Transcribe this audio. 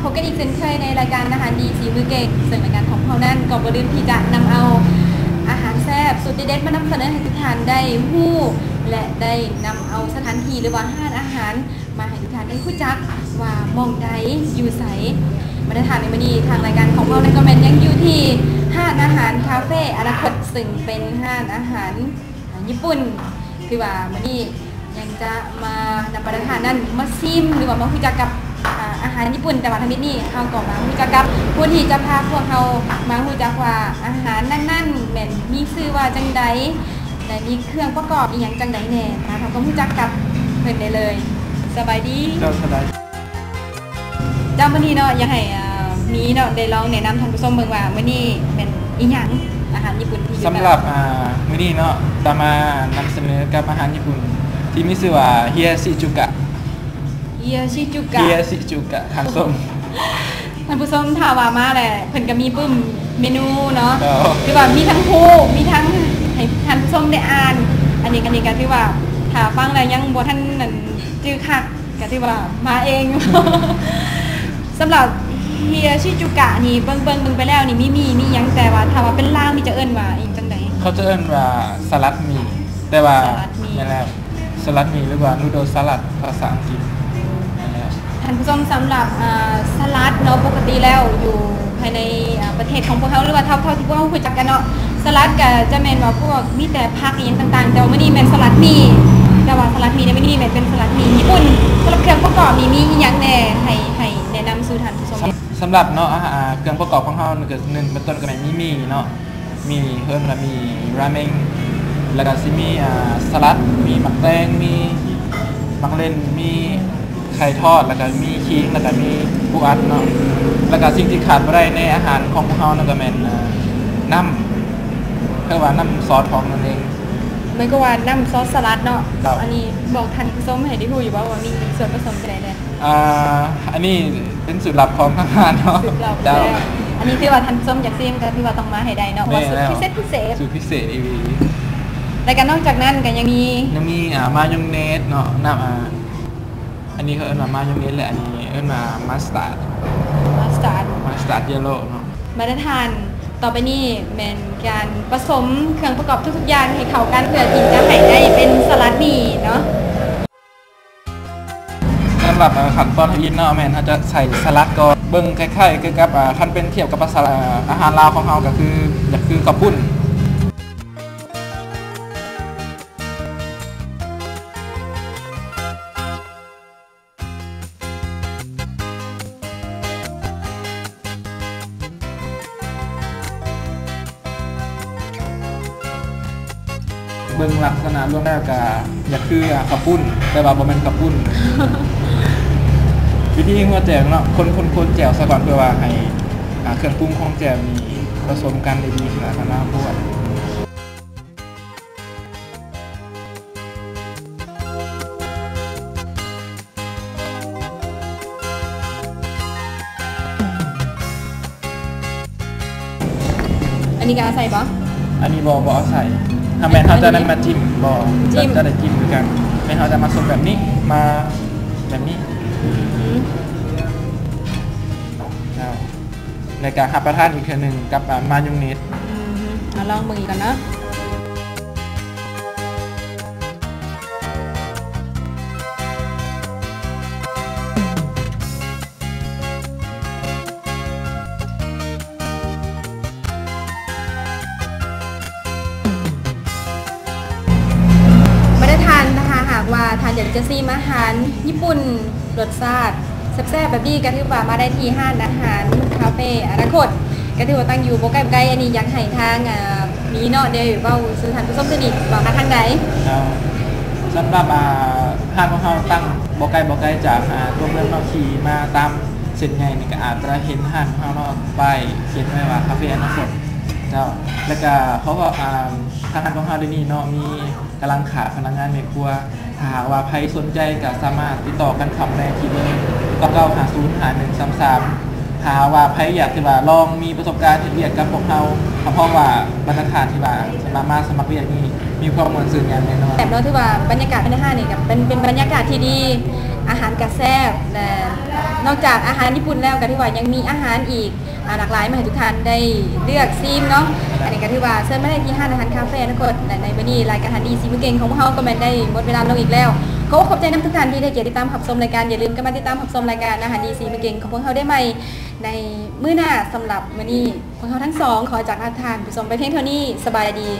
ພົບກັນອີກເຊັ່ນເຄີຍໃນລາຍການອາຫານດີສີມືເກັ່ງ, ເຊິ່ງລາຍການຂອງເຮົານັ້ນກໍບໍ່ລືມທີ່ຈະນຳເອົາອາຫານແຊບສູດເດັດໆມານຳສະເໜີໃຫ້ທຸກທ່ານໄດ້ຮູ້ ແລະ ໄດ້ນຳເອົາສະຖານທີ່ ຫຼືວ່າຮ້ານອາຫານ ມາໃຫ້ທຸກທ່ານໄດ້ຮູ້ຈັກວ່າໝ່ອງໃດຢູ່ໃສ. ບັນດາທ່ານ ໃນມື້ນີ້ທາງລາຍການຂອງເຮົານັ້ນກໍແມ່ນຍັງຢູ່ທີ່ຮ້ານອາຫານຄາເຟອະນາຄົດ ເຊິ່ງເປັນຮ້ານອາຫານ ອ່າ ຍີ່ປຸ່ນ ຄືວ່າມື້ນີ້ຍັງຈະມານຳບັນດາທ່ານນັ້ນມາຊິມ ຫຼືວ່າມາຮູ້ຈັກກັບ ອ່າ ອາຫານຍີ່ປຸ່ນ. ແຕ່ວ່າທຳອິດນີ້ເຮົາກໍມາຮູ້ຈັກກັບຜູ້ທີ່ຈະພາພວກເຮົາມາຮູ້ຈັກວ່າອາຫານນັ້ນໆແມ່ນມີຊື່ວ່າຈັ່ງໃດ ແລະ ມີເຄື່ອງປະກອບອີ່ຫຍັງຈັ່ງໃດແດ່. ມາທຳຄວາມຮູ້ຈັກກັບເພິ່ນໄດ້ເລີຍ. ສະບາຍດີ. ເຈົ້າ ສະບາຍ. ເຈົ້າ ມື້ນີ້ເນາະ ຢາກໃຫ້ ເອີ ມີເນາະ ໄດ້ລອງແນະນຳທ່ານຜູ້ຊົມເບິ່ງວ່າມື້ນີ້ແມ່ນອີ່ຫຍັງ ອາຫານຍີ່ປຸ່ນທີ່ຢູ່ ສຳລັບ ອ່າ ມື້ນີ້ເນາະ ຈະມານຳສະເໜີກັບອາຫານຍີ່ປຸ່ນທີ່ມີຊື່ວ່າ ເຮຍຊິຈູກະ ເຮຍຊິຈູກະ ເຮຍຊິຈູກະ ທ່ານຜູ້ຊົມ. ທ່ານຜູ້ຊົມ ຖ້າວ່າມາແລ້ວ ເພິ່ນກໍມີປຶ້ມເມນູເນາະ ເຈົ້າ ຄືວ່າມີທັງຮູບ ມີທັງໃຫ້ທ່ານຜູ້ຊົມໄດ້ອ່ານ. ອັນນີ້ ອັນນີ້ກໍຖືວ່າ ຖ້າຟັງແລ້ວຍັງບໍ່ທັນ ອັນ ຈື່ຄັກ ກໍຖືວ່າມາເອງ. ສຳລັບເຮຍຊິຈູກະນີ້ ເບິ່ງ ເບິ່ງ ເບິ່ງໄປແລ້ວນີ້ ມີໝີ່ ມີຫຍັງ ແຕ່ວ່າຖ້າວ່າເປັນລາວນີ້ຈະເອີ້ນວ່າອີ່ຫຍັງຈັ່ງໃດ? ເຂົາຈະເອີ້ນວ່າສະຫຼັດໝີ່ ແຕ່ວ່າ ສະຫຼັດໝີ່ ແມ່ນແລ້ວ ສະຫຼັດໝີ່ ຫຼືວ່ານູໂດສະຫຼັດພາສາອັງກິດ ແມ່ນແລ້ວ. ທ່ານຜູ້ຊົມ ສຳລັບ ເອີ ສະຫຼັດເນາະ ປົກກະຕິແລ້ວຢູ່ ພາຍໃນ ເອີ ປະເທດຂອງພວກເຮົາ ຫຼືວ່າເທົ່າ ເທົ່າທີ່ພວກເຮົາຮູ້ຈັກກັນເນາະ ສະຫຼັດກໍຈະແມ່ນວ່າພວກມີແຕ່ຜັກອີ່ຫຍັງຕ່າງໆ ແຕ່ວ່າມື້ນີ້ແມ່ນສະຫຼັດໝີ່ ແຕ່ວ່າສະຫຼັດໝີ່ໃນມື້ນີ້ແມ່ນເປັນສະຫຼັດໝີ່ຍີ່ປຸ່ນ. ສຳລັບເຄື່ອງປະກອບນີ້ມີອີ່ຫຍັງແດ່ ໃຫ້ ໃຫ້ແນະນຳສູ່ທ່ານຜູ້ຊົມ? ສຳ ສຳລັບເນາະ ອາຫານ ເຄື່ອງປະກອບຂອງເຮົານີ້ກໍ ໜຶ່ງ ເປັນຕົ້ນກໍແມ່ນມີໝີ່ເນາະ ໝີ່ ເອີ້ນວ່າໝີ່ຣາເມັງ ແລ້ວກໍຊິມີ ອ່າ ສະຫຼັດ ມີໝາກແຕງ ມີໝາກເລັ່ນ ມີ ໄຂ່ທອດ ແລ້ວກະມີຂີງ ແລ້ວກະມີປູອັດເນາະ ແລ້ວກະສິ່ງທີ່ຂາດບໍ່ໄດ້ໃນອາຫານຂອງພວກເຮົານັ້ນກະແມ່ນ ເອີ ນ້ຳ ເອີ້ນວ່ານ້ຳຊອດຂອງນັ້ນເອງ ໝາຍຄວາມວ່ານ້ຳຊອດສະຫຼັດເນາະ. ເຈົ້າ. ອັນນີ້ບອກທ່ານຜູ້ຊົມໃຫ້ໄດ້ຮູ້ຢູ່ບໍ່ວ່າມີສ່ວນປະສົມຈັ່ງໃດແດ່? ອ່າ ອັນນີ້ເປັນສູດລັບຂອງທາງຮ້ານເນາະ. ສູດລັບ. ເຈົ້າ. ອັນນີ້ຖືວ່າທ່ານຜູ້ຊົມຢາກຊິມກະຖືວ່າຕ້ອງມາໃຫ້ໄດ້ເນາະ ເພາະວ່າສູດພິເສດ ພິເສດ ສູດພິເສດອີ່ຫຼີ. ແລ້ວກະນອກຈາກນັ້ນກະຍັງມີ ຍັງມີ ອ່າ ມາຍອງເນດເນາະ ນ້ຳ ອ່າ ອັນນີ້ເຂົາເອີ້ນວ່າມາຍອງເນດ ແລະ ອັນນີ້ເອີ້ນວ່າມາສຕາດ ມາສຕາດ ມາສຕາດເຢໂລເນາະ. ມາດຕະຖານຕໍ່ໄປນີ້ແມ່ນການປະສົມເຄື່ອງປະກອບທຸກໆຢ່າງໃຫ້ເຂົ້າກັນ ເພື່ອທີ່ຈະໃຫ້ໄດ້ເປັນສະຫຼັດໝີ່ເນາະ. ສຳລັບ ເອີ ຂັ້ນຕອນທຳອິດເນາະ ແມ່ນເຮົາຈະໃສ່ສະຫຼັດກ່ອນ ເບິ່ງຄ້າຍໆຄືກັບ ເອີ ຄັນເປັນທຽບກັບພາສາ ເອີ ອາຫານລາວຂອງເຮົາກະຄື ຈະຄືເຂົ້າປຸ້ນ. ເບິ່ງລັກສະນະລວມແລ້ວກະຢາກຄື ອ່າ ເຂົ້າປຸ້ນ ແຕ່ວ່າບໍ່ແມ່ນເຂົ້າປຸ້ນ. ວິທີເຮັດແຈ່ວເນາະ ຄົນໆແຈ່ວສາກ່ອນ ເພື່ອວ່າໃຫ້ ອ່າ ເຄື່ອງປຸງຂອງແຈ່ວນີ້ປະສົມກັນໄດ້ດີ ຂະໜາດຂະນາດພວດ. ອັນນີ້ກະເອົາໃສ່ບໍ່? ອັນນີ້ບໍ່ ບໍ່ເອົາໃສ່. ຖ້າແມ່ນເຮົາຈະນຳມາຈິ້ມ ບໍ່ ຈິ້ມ ຈະ ຈະໄດ້ຈິ້ມຄືກັນ. ແມ່ນເຮົາຈະມາສົບແບບນີ້ ມາແບບນີ້. ອືມ ເຈົ້າ. ແລ້ວກະຮັບປະທານອີກເທື່ອໜຶ່ງກັບ ອ່າ ມາຍອງເນດ. ອືມ ມາລອງເບິ່ງອີກກ່ອນເນາະ. ມາດຕະຖານ ຖ້າຫາກວ່າທ່ານຢາກຈະຊິມອາຫານຍີ່ປຸ່ນ ລົດຊາດແຊບໆແບບນີ້ ກະຖືວ່າມາໄດ້ທີ່ຮ້ານອາຫານຄາເຟອະນາຄົດ ກະຖືວ່າຕັ້ງຢູ່ບໍ່ໄກບໍ່ໄກ. ອັນນີ້ຢາກໃຫ້ທາງ ອ່າ ມີເນາະ ໄດ້ເວົ້າສູ່ທ່ານຜູ້ຊົມເທື່ອນີ້ວ່າມາທາງໃດ. ເຈົ້າ. ສຳລັບ ອ່າ ຮ້ານຂອງເຮົາຕັ້ງບໍ່ໄກບໍ່ໄກຈາກ ອ່າ ຕົວເມືອງເນາະ ຂີ່ມາຕາມເສັ້ນໃຫຍ່ນີ້ກະອາດຈະເຫັນຮ້ານຂອງເຮົາເນາະ ປ້າຍຂຽນໄວ້ວ່າຄາເຟອະນາຄົດ. ເຈົ້າ. ແລ້ວກະເພາະວ່າ ອ່າ ທາງຮ້ານຂອງເຮົາດຽວນີ້ເນາະ ມີ ກຳລັງຂາດພະນັກງານແມ່ຄົວ. ຖ້າຫາກວ່າໃຜສົນໃຈກະສາມາດຕິດຕໍ່ກັນເຂົ້າມາໄດ້ທີ່ເບີ ເກົ້າເກົ້າຫ້າສູນຫ້າໜຶ່ງສາມສາມ. ຖ້າຫາກວ່າໃຜຢາກທີ່ວ່າລອງມີປະສົບການເຮັດວຽກກັບພວກເຮົາ ຮັບຮອງວ່າບັນດາທ່ານທີ່ວ່າສາມາດມາສະໝັກວຽກນີ້ມີຄວາມມ່ວນຊື່ນຢ່າງແນ່ນອນ. ແບບເນາະ ຖືວ່າບັນຍາກາດພາຍໃນຮ້ານນີ້ກະເປັນ ເປັນບັນຍາກາດທີ່ດີ ອາຫານກະແຊບ ແລະ ນອກຈາກອາຫານຍີ່ປຸ່ນແລ້ວ ກະຖືວ່າຍັງມີອາຫານອີກ ອ່າ ຫຼາກຫຼາຍມາໃຫ້ທຸກທ່ານໄດ້ເລືອກຊີມເນາະ. ອັນນີ້ກະຖືວ່າເຊີນມາໄດ້ທີ່ຮ້ານອາຫານຄາເຟອະນາຄົດ ແລະ ໃນມື້ນີ້ລາຍການອາຫານດີຊີມເກັ່ງຂອງພວກເຮົາກໍແມ່ນໄດ້ໝົດເວລາລົງອີກແລ້ວ. ຂໍຂອບໃຈນຳທຸກທ່ານທີ່ໄດ້ກຽດຕິດຕາມຮັບຊົມລາຍການ. ຢ່າລືມກັບມາຕິດຕາມຮັບຊົມລາຍການອາຫານດີຊີມເກັ່ງຂອງພວກເຮົາໄດ້ໃໝ່ໃນມື້ໜ້າ. ສຳລັບມື້ນີ້ພວກເຮົາທັງສອງຂໍຈາກລາທ່ານຜູ້ຊົມໄປພຽງເທົ່ານີ້. ສະບາຍດີ.